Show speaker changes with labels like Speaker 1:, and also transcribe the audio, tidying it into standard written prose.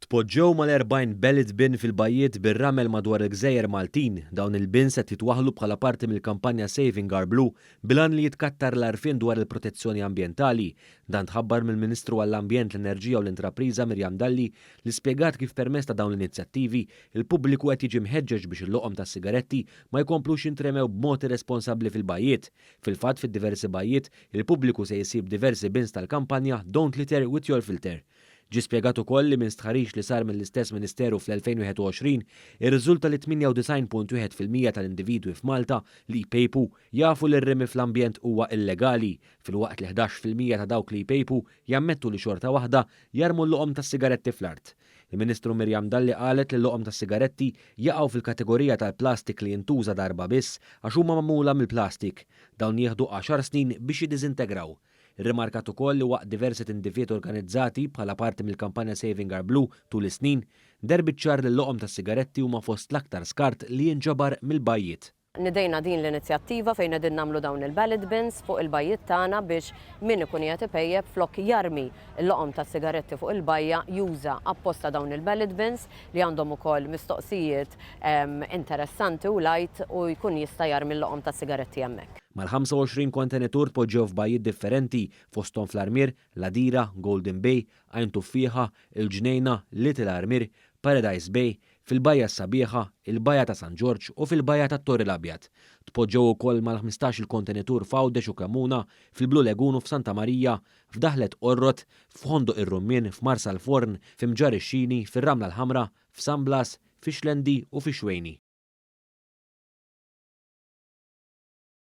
Speaker 1: Tpoġġew mal-40 ballot bin fil-bajjiet bir-ramel madwar il-gżejjer Maltin. Dawn il-bins qed jitwaħħlu bħala parti mill-kampanja Saving Our Blue bil-għan li jitkattar l-għarfien dwar il-protezzjoni ambjentali. Dan tħabbar mill-Ministru għall-Ambjent, l-Enerġija u l-Intrapriża Miriam Dalli li spjegat kif permezz ta' dawn l-inizjattivi, il-pubbliku qed jiġi mħeġġeġ biex il-loqom tas-sigaretti ma jkomplux jintremew b'mod irresponsabbli fil-bajjiet. Fil-fatt fid-diversi bajjiet, il-pubbliku se jsib diversi bins tal-kampanja Don't Litter with Your Filter. Ġie spjegat ukoll li minn stħarriġ li sar mill-istess Ministeru fl-2021 irriżulta li 98.1% tal-individwi f'Malta li jpejpu jafu li r-rimi fl-ambjent huwa illegali, filwaqt li 11% ta' dawk li jpejpu jammettu li xorta waħda jarmu l-loqom tas-sigaretti fl-art. Il-Ministru Miriam Dalli qalet li l-loqom tas-sigaretti jaqgħu fil-kategorija tal-plastik li jintuża darba biss għax huma magħmula mill-plastik. Dawn jieħdu għaxar snin biex jiddiżintegraw. Irrimarkat ukoll li waqt diversi tindifiet organizzati bħala parti mill-kampanja Saving Our Blue tul is-snin, deher biċ-ċar li l-loqom tas-sigaretti huma fost l-aktar skart li jinġabar mill-bajjiet.
Speaker 2: Nidejna din l-inizjattiva fejn qegħdin nagħmlu dawn il-ballot bins fuq il-bajjiet tagħna biex min ikun qiegħed ipejjep flok jarmi l-loqom tas-sigaretti fuq il-bajja juża apposta dawn il-ballot bins li għandhom ukoll mistoqsijiet interessanti u light u jkun jista' jarmi l-loqom tas-sigaretti hemmhekk.
Speaker 1: Mal-25 kontenitur tpoġġew f'bajjiet differenti, fosthom fl-Armier, l-Għadira, Golden Bay, Għajn Tuffieħa, il-Ġnejna, Little Armier, Paradise Bay, fil-Bajja s-Sabiħa, il-Bajja ta' San Ġorġ u fil-Bajja tat-Torri l-Abjad. Tpoġġew ukoll mal-15-il kontenitur f'Għawdex u Kemmuna, fil-Blue Lagoon u f'Santa Marija, f'Daħlet Qorrot, f'Ħondoq ir-Rummien, f'Marsalforn, fi Mġarr ix-Xini, fir-Ramla l-Ħamra, f'San Blas, fix-Xlendi u fix-Xwejni.